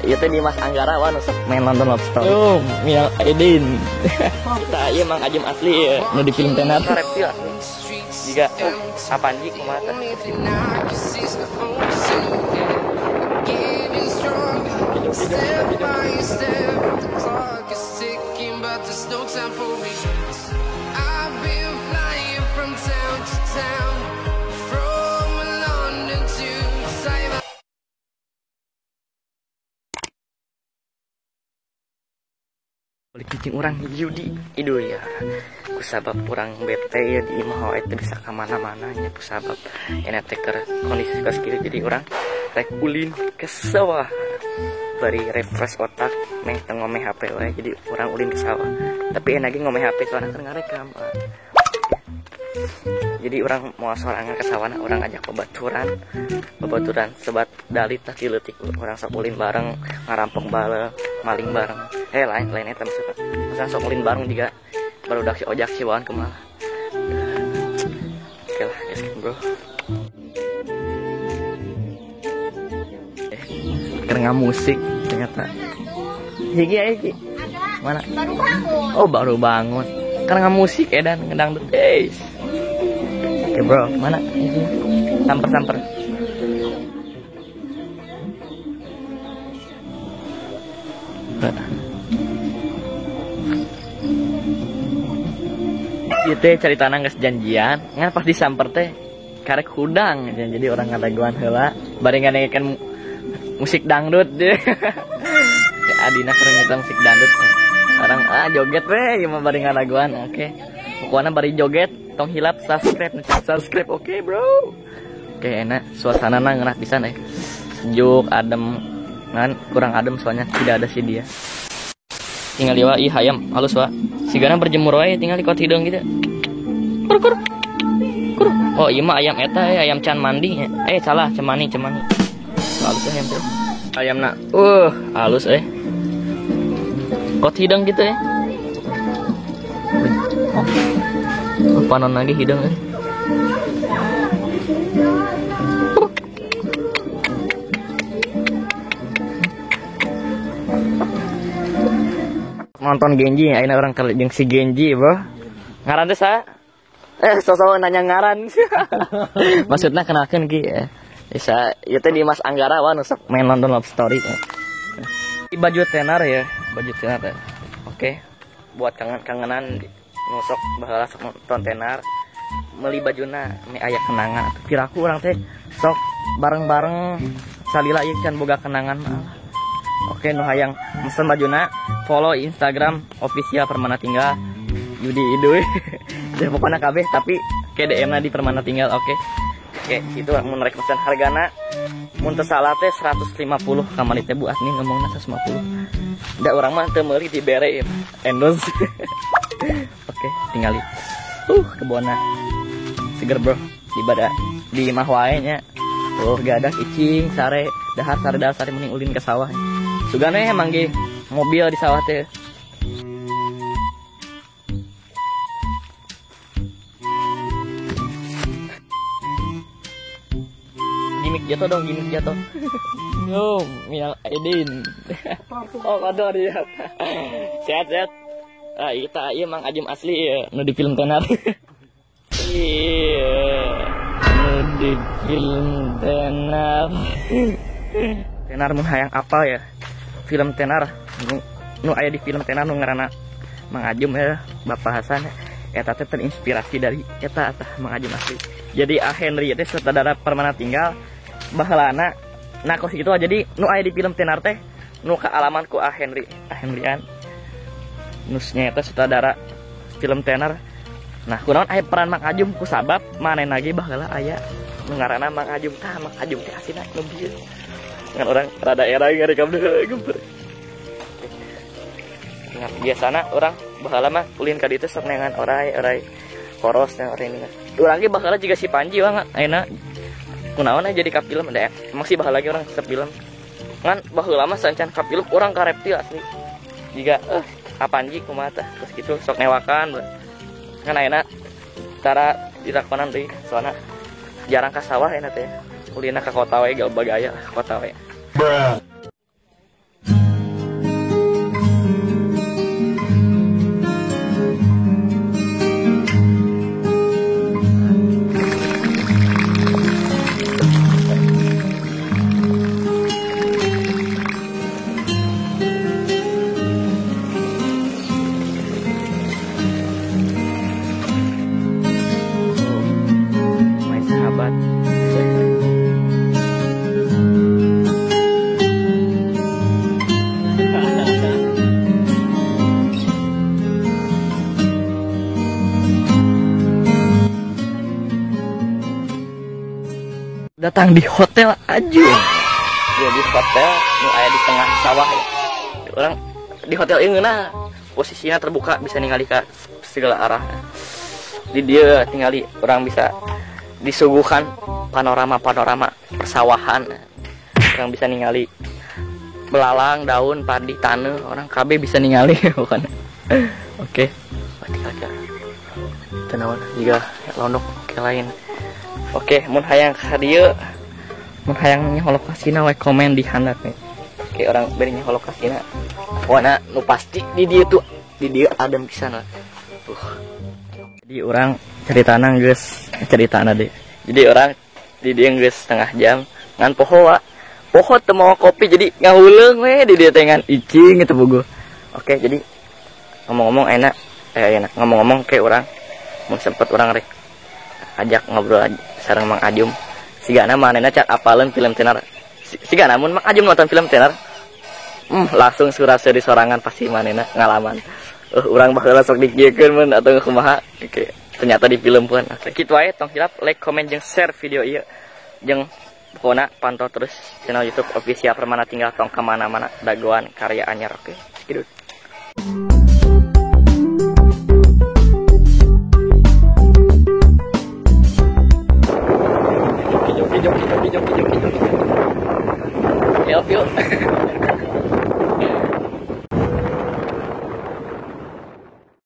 Ieu teh Dimas Anggara wah nu sok main nonton Love Story. Yo, minal aidin. Kita ieu Mang Ajum asli ya, nu di film tenar. Reptil asli. Jiga apaan ji kumaha teh? Balik cicing urang Yudi iduh ya kusabab urang bete ya di imah wae teu bisa ka mana-mana nya kusabab enak teh keur kondisi kos kieu jadi urang rek ulin ke sawah bari refresh otak meh teu ngomeh HP wae jadi urang ulin ke sawah tapi enak ge ngomeh HP soalna keur ngarekam. Jadi urang mau sorangan ke sawah urang ajak babaturan sebat dalit tah leutik urang sok ulin bareng ngarampok bareng maling bareng lain eta maksudna maksudna sok ulin bareng juga barudak si ojak si wawan kumaha. Oke lah guys bro. Keur ngamusik ternyata. Hiji aya hiji. Mana? Baru bangun. Oh baru bangun. Keur ngamusik edan ngedangdut guys. Oke bro, mana? Samper-samper. Ieu teh caritana geus janjian, ngan pas disamper teh karek hudang jadi orang ngadaguan heula bari ngadengekeun musik dangdut deh. Adina keur nyetel musik dangdut. Orang joget we ieu mah bari ngadaguan. Oke. Pokokna bari joget tong hilap subscribe oke okay, bro. Oke enak suasanana ngeunah pisan Sejuk, adem. Ngan kurang adem soalnya tidak ada si dia. Tinggal ieu ih hayam halus wa. Sigana berjemur wae tinggal di kot hideung gitu. Kur kur. Kur. Oh ieu mah ayam eta ayam can mandi. Salah cemani. Halus ayam teh. Ayamna halus Kot hidung gitu ya. Oh, panon lagi hidung Nonton Genji ayeuna urang jeung si Genji bro. Ngaran teh saha? Sosok nanya ngaran. Maksudna kenalkeun ki. Bisa ieu teh Dimas Anggara wah nu sok main nonton Love Story. Baju tenar ya, baju tenar ya. Oke. Buat kangen-kangenan nu sok baheula sok nonton tenar, meuli bajuna meh aya kenangan. Piraku urang teh sok bareng-bareng salila ieu can boga kenangan mah. Oke, nu hayang mesen bajuna follow Instagram official Permana Tinggal Yudi Iduy. Ya pokokna kabeh tapi ke DM-na di Permana Tinggal, oke. Oke, itu mun rek mesen hargana mun teu salah teh 150 kamari teh Bu Asni ngomongna 150. Da urang mah teu meuli dibere endorse. Oke, tingali. Kebonna seger bro. Di bada di imah wae nya. Gadak icing sare dahar sare mending ulin ke sawah. Sugana emang ge mobil di sawah teh. Gimik jatuh dong, gimik jatuh. Yo, minal aidin. Oh, kotor ya. Sehat-sehat. Ah, kita ieu Mang Ajum asli ya, nu di film tenar. Iya, nu di film tenar. Tenar mun hayang apal ya. Film tenar nu aya di film tenar nu ngaranna Mang Ajum ya, Bapak Hasan. Eta teh terinspirasi dari eta tah Mang Ajum asli. Jadi A Henry teh sutradara Permana Tinggal baheulana nah kos kitu jadi nu aya di film tenar teh nu kaalaman ku A Henry, A Henryan. Nusnya eta sutradara film tenar. Nah, kunaon aya peran Mang Ajum ku sabab manehna ge baheula aya nu ngaranna Mang Ajum tah Mang Ajum teh asina nu bieu. Ngan urang rada era ngarekam deui gemper. Nah, biasana urang baheula mah ulin ka ditu sok neangan orai koros nya orai ini. Urang ge baheula jiga si Panji wah ayeuna kunaon jadi ka film da emang sih baheula ge urang resep film. Ngan baheula mah sancan ka film urang ka reptil asli. Jiga apaan ji kumaha tah terus gitu sok newakan. Ngan ayeuna cara dilakonan deui soalna jarang ka sawah ayeuna teh. Ulina ka kota we galbagaya ka kota we. datang di Hotel Ajung. Jadi hotel nu aya di tengah sawah ya. Orang di hotel ieu ngeunah posisinya terbuka bisa ningali ka segala arah. Di dia tingali orang bisa disuguhkan panorama-panorama persawahan. Orang bisa ningali belalang, daun, padi, tanah, orang KB bisa ningali bukan. Oke. Tinggal tenawan juga londok oke lain. Oke, mun hayang ka dieu, mun hayang nyaho lokasina we komen di handap nih. Oke, orang beri nyaho lokasina. Pokona nu pasti di dieu tuh, di dieu adem pisan lah. Jadi orang ceritana geus ceritana deh. Jadi orang di dieu geus setengah jam ngan poho wa. Poho teu mawa kopi jadi ngahuleung we di dieu teh ngan icing gitu bugo. Oke, jadi ngomong-ngomong enak enak ngomong-ngomong ke orang mun sempet orang rek ajak ngobrol aja sareng Mang Ajum. Sigana manehna cat apaleun film tenar. Sigana mun Mang Ajum nonton film tenar, langsung suraseri sorangan pasti manehna ngalaman. Urang baheula sok dikieukeun mun atau kumaha. Oke, ternyata di film pun. Oke, kitu wae tong hilap like, comment jeung share video ieu. Jeung pokona pantau terus channel YouTube Official Permana Tinggal tong ka mana-mana dagoan karya anyar oke. Gitu. Joki joki joki joki joki joki. Help yuk.